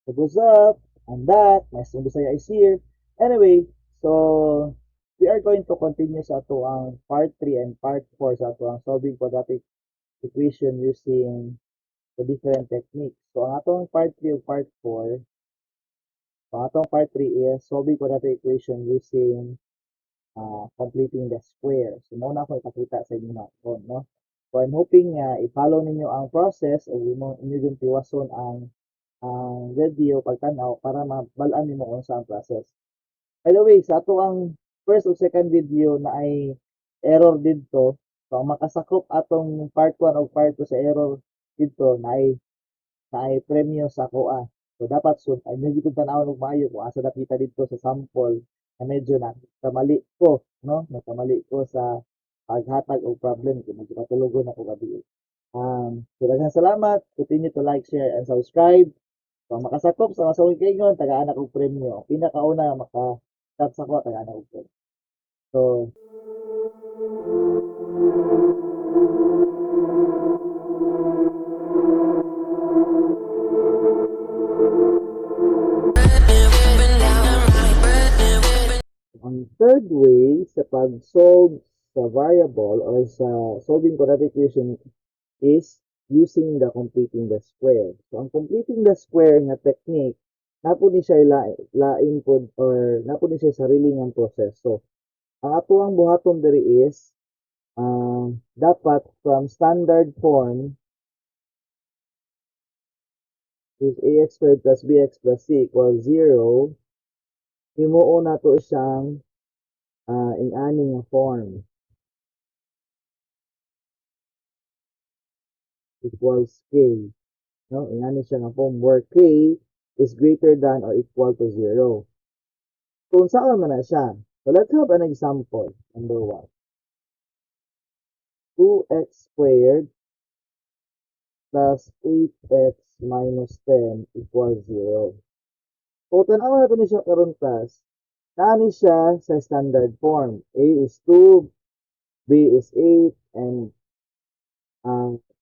So what's up? I'm back. Maestro Bisaya is here. Anyway, so we are going to continue sa atoang part 3 and part 4 sa atoang solving quadratic equation using the different techniques. So ang atong part 3 ug part 4, so ang atong part 3 is solving quadratic equation using completing the square. So mao na ako ipakita sa inyo na, no? So I'm hoping nga i-follow ninyo ang process o imo inyo yung tiwason ang video pagtan-aw para mabal-an nimo kung unsa ang process. By the way, sa atoang first o second video naay error didto. So ang makasakop atong part 1 o part 2 sa error didto naay premyo sa akoa. So dapat sun ay medyo kung tan-awon og maayo kung asa dapita didto sa sample na medyo nagkamali ko, no? Nagkamali ko sa paghatag og problem kung medyo katulogon ako gabi. So daghang salamat. Continue to like, share, and subscribe. So, ang makasakop sa masawing kaingon, tagaan og premyo. Pinakauna maka chat sa ko, tagaan og premyo. So, ang third way sa pag-solve sa variable or sa solving quadratic equation is using the completing the square. So, ang completing the square nga technique, naa pod ni siya lain pod or naa pod ni siya sarili niyang proseso. Ang atoang buhaton diri is dapat from standard form is ax squared plus bx plus c equals 0, himuon nato siyang ing-ani nga form equals k. No? Ingani siya nga form where k is greater than or equal to 0. Kung saan man na siya. So let's have an example. Number 1. 2x squared plus 8x minus 10 equals 0. So, tan-awa nato ni siya karon, class. Naa ni siya sa standard form. A is 2, B is 8, and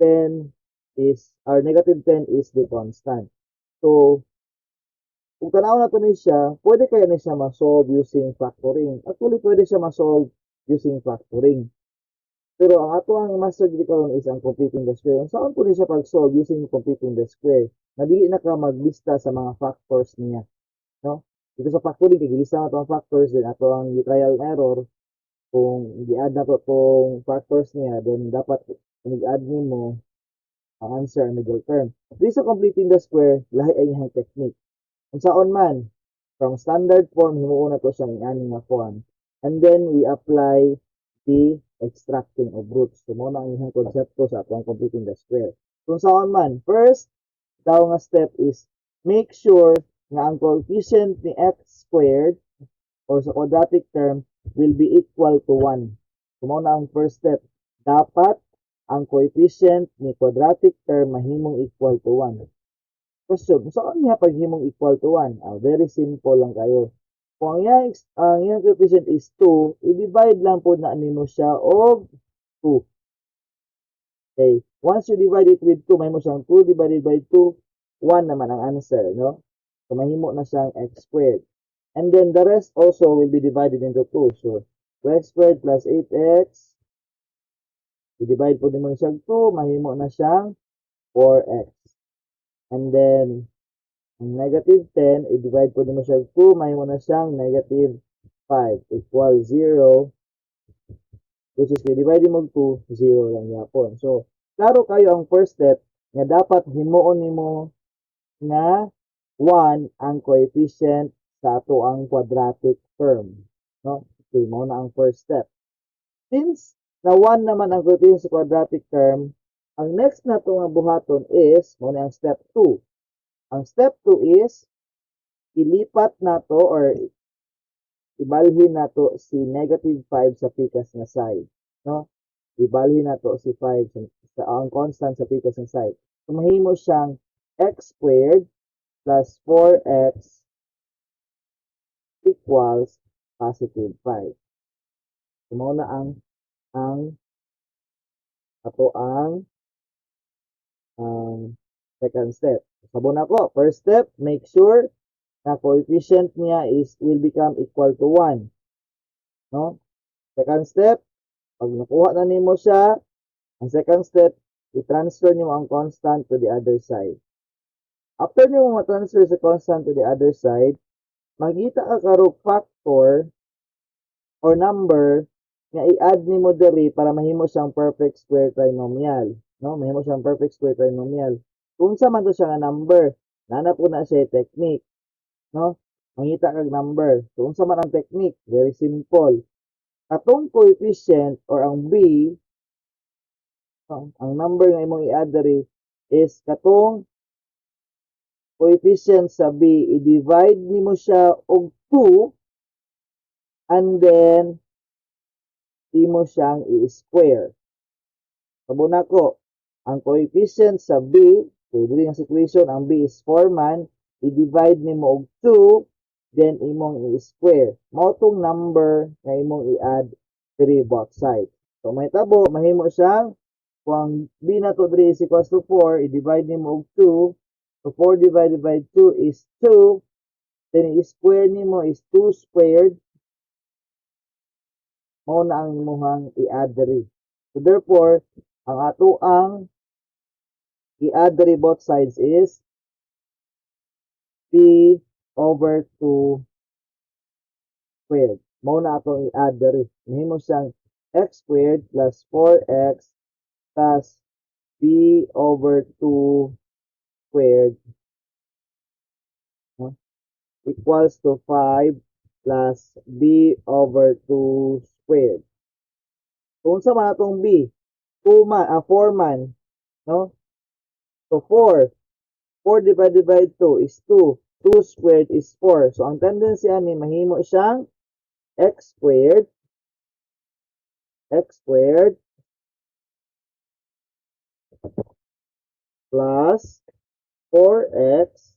10 is, or negative 10 is the constant. So, kung tanaw nato ni siya, pwede kaya ni siya ma-solve using factoring? Actually, pwede siya ma-solve using factoring. Pero ang atoang master diri karon is ang completing the square. Unsaon pod ni siya pag-solve using completing the square? Na dili na ka maglista sa mga factors niya. No? Dito sa factoring, kay gilista na ang factors, then atoang trial and error, kung gi-add na to tong factors niya, then dapat kung i-add nimo ang answer, ang middle term. Dito sa completing the square, lahi ay iyang technique. Unsaon man, from standard form, himuon na to siyang ingani nga form. And then, we apply the extracting of roots. So, mao na ang iyang konsepto sa atong completing the square. Kung saan man, first, daw nga step is make sure nga ang coefficient ni x squared or sa quadratic term will be equal to 1. So, mao na ang first step. Dapat ang coefficient ni quadratic term mahimong equal to 1. Question, saan niya paghimong equal to 1? Ah, very simple lang kayo. Kung ang iyang coefficient is 2, i-divide lang pod na nimo siya og 2. Okay. Once you divide it with 2, mahimo siyang 2 divided by 2, 1 naman ang answer, no? So, mahimo na siyang x squared. And then, the rest also will be divided into 2. So, 2x squared plus 8x, i-divide pod nimo siya 2, mahimo na siyang 4x. And then, ang negative 10, i-divide pod nimo siya 2, mahimo na siyang negative 5 equal 0, which is, i-divide mo 2, 0 lang yapon. So, klaro kayo ang first step nga dapat himuon nimo nga 1 ang coefficient sa atoang quadratic term. No? Okay, mao na ang first step. Since na 1 naman ang coefficient sa quadratic term, ang next na nga buhaton is, mao na ang step 2. Ang step 2 is, ilipat nato or ibalhin nato si negative 5 sa pikas nga side. No? Ibalhin nato si 5 sa ang constant sa pikas nga side. So, mahimo siyang x squared plus 4x equals positive 5. So, mao na ang ato ang second step. Sabon ako. First step, make sure na coefficient niya is will become equal to 1. No? Second step, pag nakuha na nimo siya, ang second step, i-transfer nimo ang constant to the other side. After nimo ma-transfer sa constant to the other side, makita ka karong factor or number nga i-add nimo diri para mahimo siyang perfect square trinomial. No? Mahimo siyang perfect square trinomial. Kung unsa man to siya nga number, naa po na siya technique. No? Mangita kag number. So unsa man ang technique? Very simple. Atong coefficient or ang b, no, ang number nga imong i-add diri is katong coefficient sa b, i-divide nimo siya og 2 and then imo siyang i-square. Sabon nako, ang coefficient sa b, so diri nga situation, ang b is 4 man, i-divide nimo og 2, then imong i-square. Mao tong number nga imong i-add diri both sides. So mahitabo, mahimo siyang kung ang b nato diri is equals to 4, i-divide nimo og 2, so 4 divided by 2 is 2, then i-square nimo is 2 squared, mao na ang imuhang i-add diri. So therefore, ang ato ang i-add diri both sides is b over 2 squared. Mao na atong i-add diri. Mahimo siyang x squared plus 4x plus b over 2 squared, no, equals to 5 plus b over 2 squared. Kung unsa man atong b? 2 man, 4 man, no? So 4. 4 divided by 2 is 2. 2 squared is 4. So ang tendency ani, mahimo siyang x squared plus 4x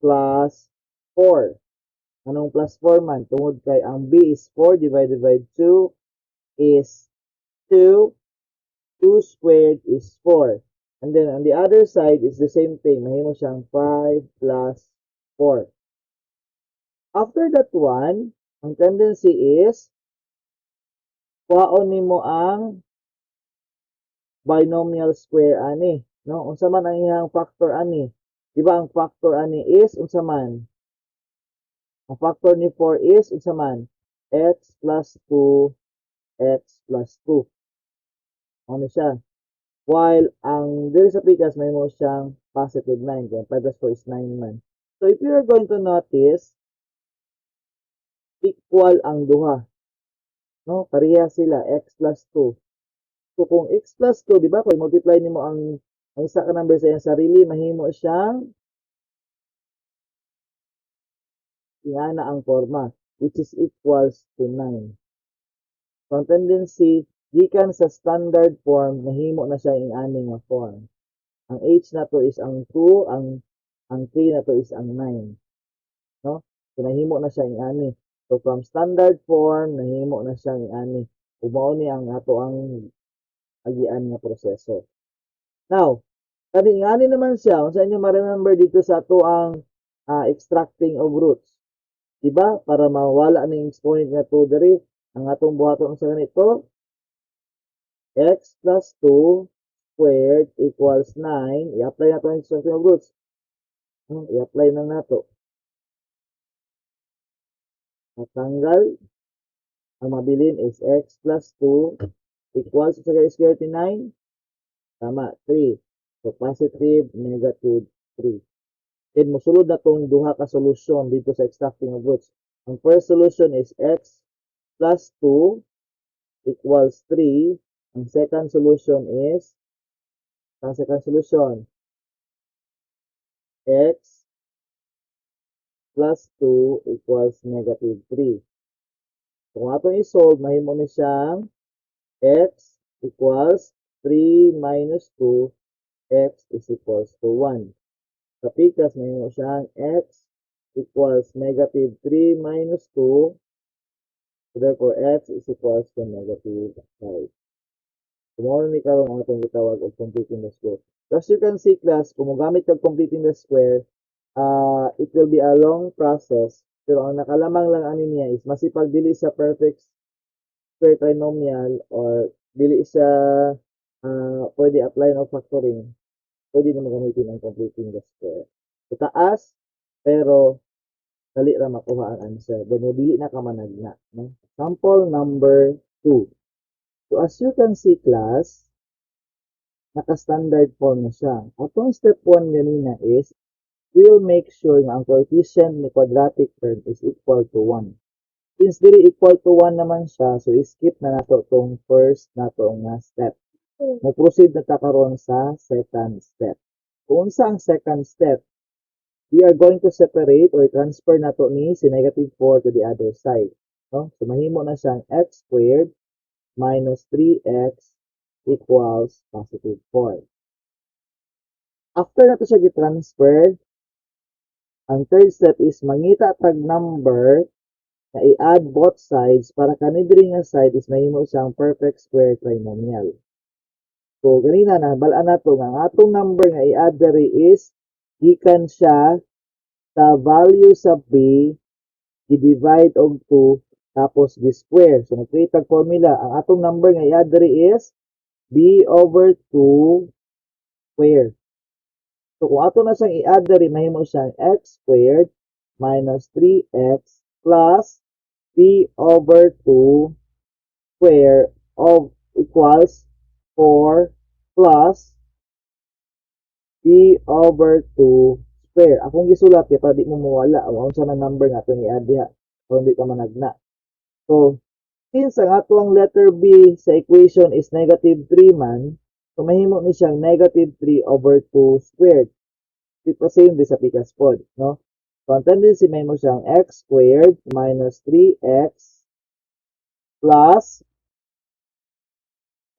plus 4. Anong plus 4 man? Tungod kay ang b is 4 divided by 2 is 2. 2 squared is 4. And then on the other side is the same thing. Mahimo siyang 5 plus 4. After that one, ang tendency is kuhaon nimo ang binomial square ani, no? Unsa man ang iyang factor ani? Di ba ang factor ani is unsa man? Ang factor ni 4 is unsa man? X plus 2, x plus 2. Ano siya? While ang diri sa pikas, mahimo siyang positive 9. Kaya 5 plus 4 is 9 man. So if you are going to notice, equal ang duha. No? Pareha sila, x plus 2. So kung x plus 2, di ba, kung multiply nimo ang isa ka number sa iyang sarili, mahimo siyang ingana ang forma, which is equals to 9. So ang tendency, gikan sa standard form, nahimo na siya ingani nga form. Ang h nato is ang 2, ang k nato is ang 9. No? So nahimo na siya ingani. So from standard form, nahimo na siya ingani. Ug mao ni ang ato ang agian nga proseso. Now, kani ingani naman siya, unsa inyo ma-remember dito sa ato ang extracting of roots? Diba? Para mawala ning exponent nga 2 diri, ang atong buhaton sa ganito, x plus 2 squared equals 9. I-apply nato ang extracting of roots. I-apply na nato. Matanggal. Ang mabilin is x plus 2 equals sa square root 9. Tama, 3. So, positive, negative 3. Then, musulod na tong duha ka solusyon dito sa extracting of roots. Ang first solution is x plus 2 equals 3. Ang second solution, x plus 2 equals negative 3. So, kung atong i-solve, mahimo ni siyang x equals 3 minus 2, x is equals to 1. Sa pikas, mahimo siyang x equals negative 3 minus 2. So, therefore, x is equals to negative 5. So, mao ni karon ang atong gitawag og completing the square. So, as you can see, class, kung mogamit kag completing the square, it will be a long process. Pero ang nakalamang lang ani niya is masipag dili sa perfect square trinomial or dili siya pwede apply no factoring, pwede na gamitin ang completing the square. So, taas, pero dali ra makuha ang answer. Then, dili na ka managna. No? Sample number 2. So, as you can see, class, naka-standard form na siya. Atong step 1 ganina is, we'll make sure nga ang coefficient ni quadratic term is equal to 1. Since dili equal to 1 naman siya, so skip na nato tong first nato nga step. Mo-proceed na ta karon sa second step. Kung unsa ang second step, we are going to separate or transfer nato ni si negative 4 to the other side. No? So mahimo na siyang x squared minus 3x equals positive 4. After nato siya gi-transfer, ang third step is mangita tag number na i-add both sides para kani diri nga side is mahimo siyang perfect square trinomial. So ganina na bal-an nato nga ang atong number nga i-add diri is gikan siya sa value sa b i-divide og 2 tapos gi-square. So nag-create tag formula. Ang atong number nga i-add diri is b over 2 square. So kung ato na siyang i-add diri, mahimo siyang x squared minus 3x plus b over 2 square of equals 4 plus b over 2 square. Akong gisulat kay para di mo mawala ang unsa na number nga atong i-add diha aron di ka managna. So, since ang atoang letter B sa equation is negative 3 man, so mahimo ni siyang negative 3 over 2 squared. Ito same din sa pikas pod, no? So, ang tendency, mahimo siyang x squared minus 3x plus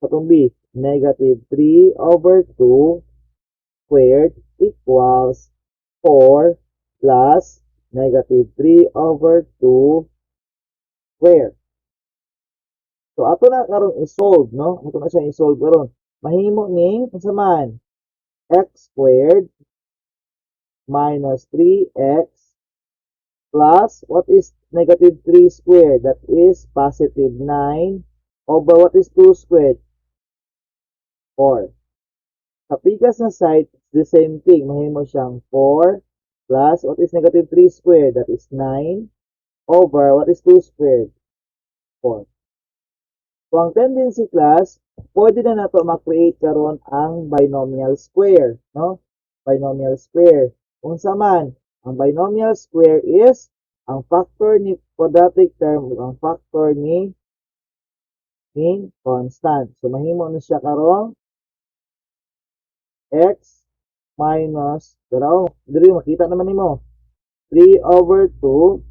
atong b, negative 3 over 2 squared equals 4 plus negative 3 over 2 square. So, ato na karon i-solve, no? Ato na siyang i-solve karon. Mahimo ning unsa man? X squared minus 3x plus, what is negative 3 squared? That is positive 9 over, what is 2 squared? 4. Sa pikas na side, the same thing. Mahimo siyang 4 plus, what is negative 3 squared? That is 9 over, what is 2 squared? 4. So, ang tendency, class, pwede na nato ma-create karon ang binomial square, no? Binomial square. Unsa man, ang binomial square is ang factor ni quadratic term ug ang factor ni constant. So, mahimo na siya karon x minus, pero diri makita naman nimo 3 over 2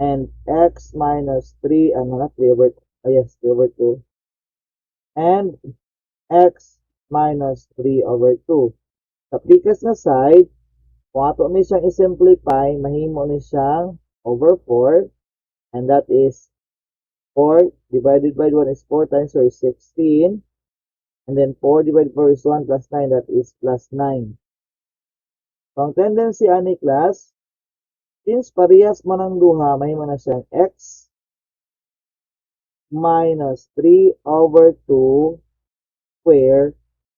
and x minus 3, ano na, 3 over, oh yes, 3 over 2 and x minus 3 over 2. Sa pikas na side, kung ato ni siyang i-simplify, mahimo ni siyang over 4 and that is 4 divided by 1 is 4 times 4 is 16 and then 4 divided by 4 is 1 plus 9, that is plus 9. So, ang tendency ani, class, since parehas man ang duha, mahimo na siyang x minus 3 over 2 square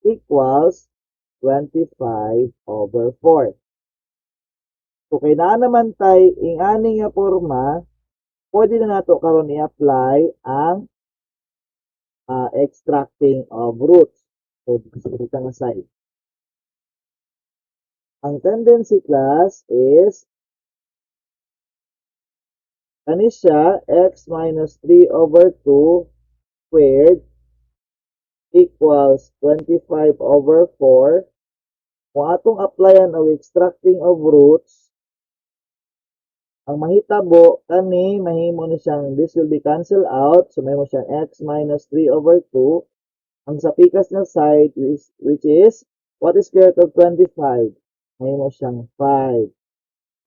equals 25 over 4. So, kay naa naman tay ing-ani nga porma, pwede na nato karon i-apply ang extracting of roots. So, sa nga side. Ang tendency, class, is kani siya x minus 3 over 2 squared equals 25 over 4. Kung atong applyan og extracting of roots, ang mahitabo kani mahimo ni siyang this will be cancel out, so mahimo siyang x minus 3 over 2. Ang sa pikas na side is, which is, what is square root of 25? Mahimo siyang 5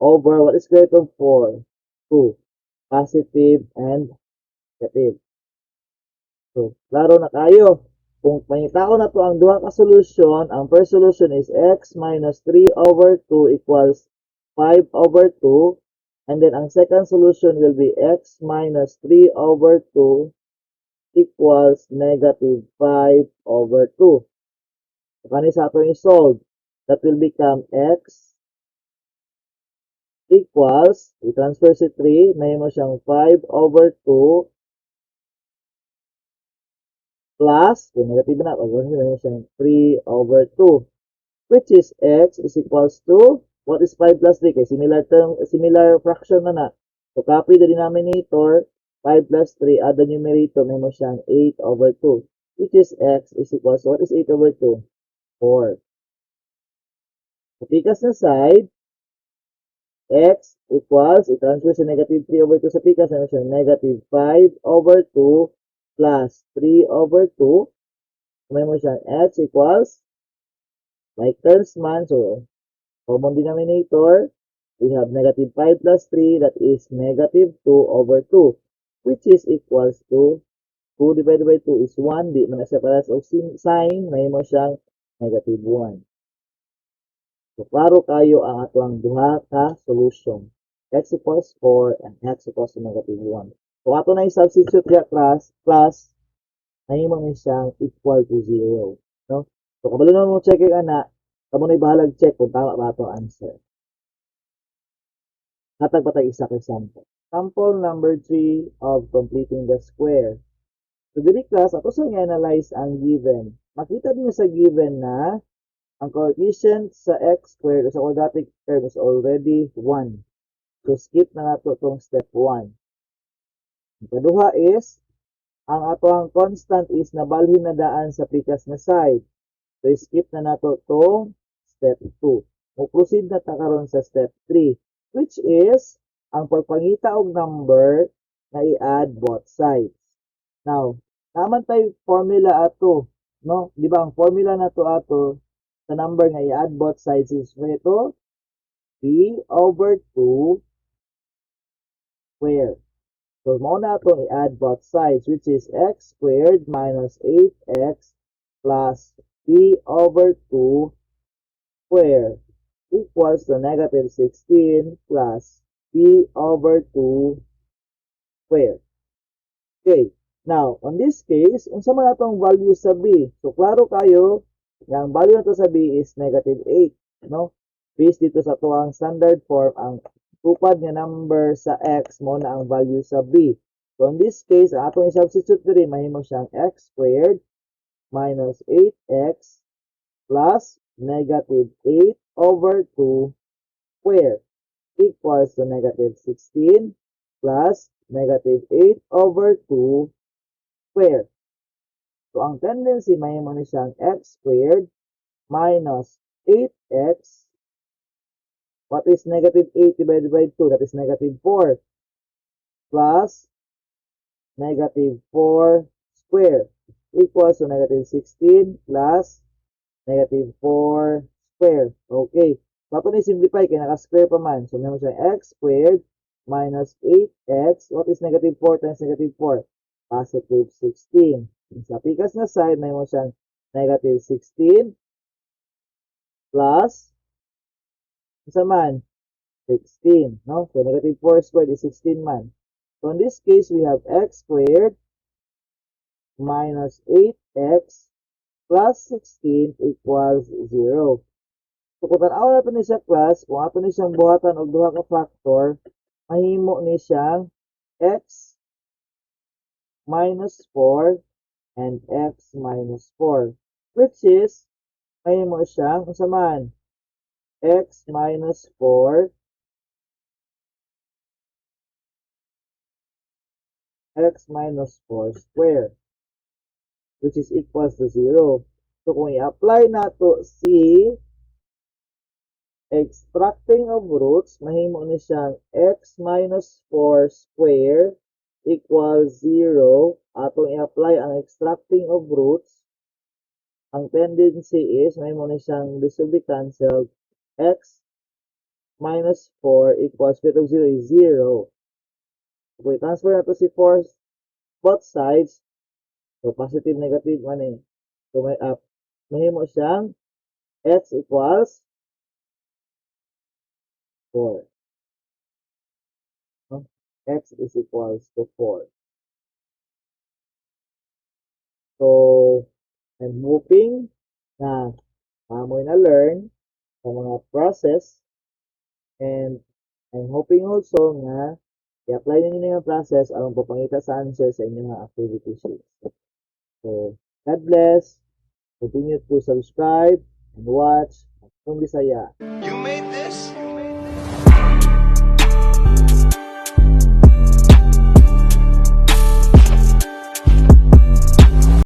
over, what is square root of 4? 2. Positive and negative. So klaro na kayo. Kung pangitaon nato ang duha ka solusyon, ang first solution is x minus 3 over 2 equals 5 over 2. And then ang second solution will be x minus 3 over 2 equals negative 5 over 2. So, kani sa atong i-solve, that will become x equals, i-transfer si 3, mahimo siyang 5 over 2 plus, okay, negative na, pag mahimo siyang 3 over 2, which is x is equals to, what is 5 plus 3? Kay similar term, similar fraction na na. So, copy the denominator, 5 plus 3, add the numerator, mahimo siyang 8 over 2, which is x is equals to, what is 8 over 2? 4. Sa pikas na side, x equals, i-transfer sa negative 3 over 2 sa pikas, ano siya, negative 5 over 2 plus 3 over 2. Mahimo siyang x equals, like terms man, so common denominator, we have negative 5 plus 3, that is negative 2 over 2, which is equals to 2 divided by 2 is 1, di man na siya parehas og sign, mahimo siyang negative 1. So, klaro kayo ang atoang duha ka solution. X equals 4 and x equals to negative 1. So, ato na i-substitute diya, class, plus, mahimo ni siyang equal to 0. No? So, kabalo na mo check yung ana, kamo na bahalag check kung tama ba ato answer. Hatag pa tayo isa ka example. Sample number 3 of completing the square. So, diri, class, ato sa i-analyze ang given. Makita niyo sa given na ang coefficient sa x squared o sa quadratic term is already 1. So, skip na nato tong step 1. Ang kaduha is, ang atoang constant is nabalhin na daan sa pikas na side. So, skip na nato tong step 2. Mo-proceed na ta karon sa step 3, which is ang pagpangita og number na i-add both sides. Now, naman tay formula ato, no? Di ba ang formula nato ato sa number nga i-add both sides is ito, b over 2 square. So, mao na atong i-add both sides, which is x squared minus 8x plus b over 2 square equals to negative 16 plus b over 2 square. Okay. Now, on this case, unsa man atong value sa b? So, klaro kayo nga ang value nato sa b is negative 8, no? Based dito sa atoang standard form, ang tupad nga number sa x mao na ang value sa b. So, in this case, ang atong i-substitute diri, mahimo siyang x squared minus 8x plus negative 8 over 2 square equals to negative 16 plus negative 8 over 2 square. So, ang tendency, mahimo ni siyang x squared minus 8x. What is negative 8 divided by 2? That is negative 4. Plus negative 4 square equals to negative 16 plus negative 4 square. Okay. So, ato ni simplify kay naka-square pa man. So, meron siya x squared minus 8x. What is negative 4 times negative 4? Positive 16. Sa pikas na side, mahimo siyang negative 16 plus isa man, 16, no? So, negative 4 squared is 16 man. So, in this case, we have x squared minus 8x plus 16 equals 0. So, kung tan-aw nato ni siya, class, kung ato ni siyang buhatan og duha ka factor, mahimo ni siyang x minus 4 and x minus 4, which is, mahimo siyang, unsa man, x minus 4 x minus 4 square, which is equals to 0. So, kung i-apply nato si extracting of roots, mahimo ni siyang x minus 4 square equals 0. Atong i-apply ang extracting of roots, ang tendency is, mahimo ni siyang this will be cancelled, x minus 4 equals square root of 0 is 0. Kung i-transfer nato si 4 both sides, so positive, negative man eh. So may up mahimo siyang x equals 4. No? X is equals to 4. So, I'm hoping na amoy na learn sa mga process and I'm hoping also nga i-apply ninyo yung process aron papangita sa answer sa inyong mga activity sheets. So, God bless. Continue to subscribe and watch Atong Bisaya. You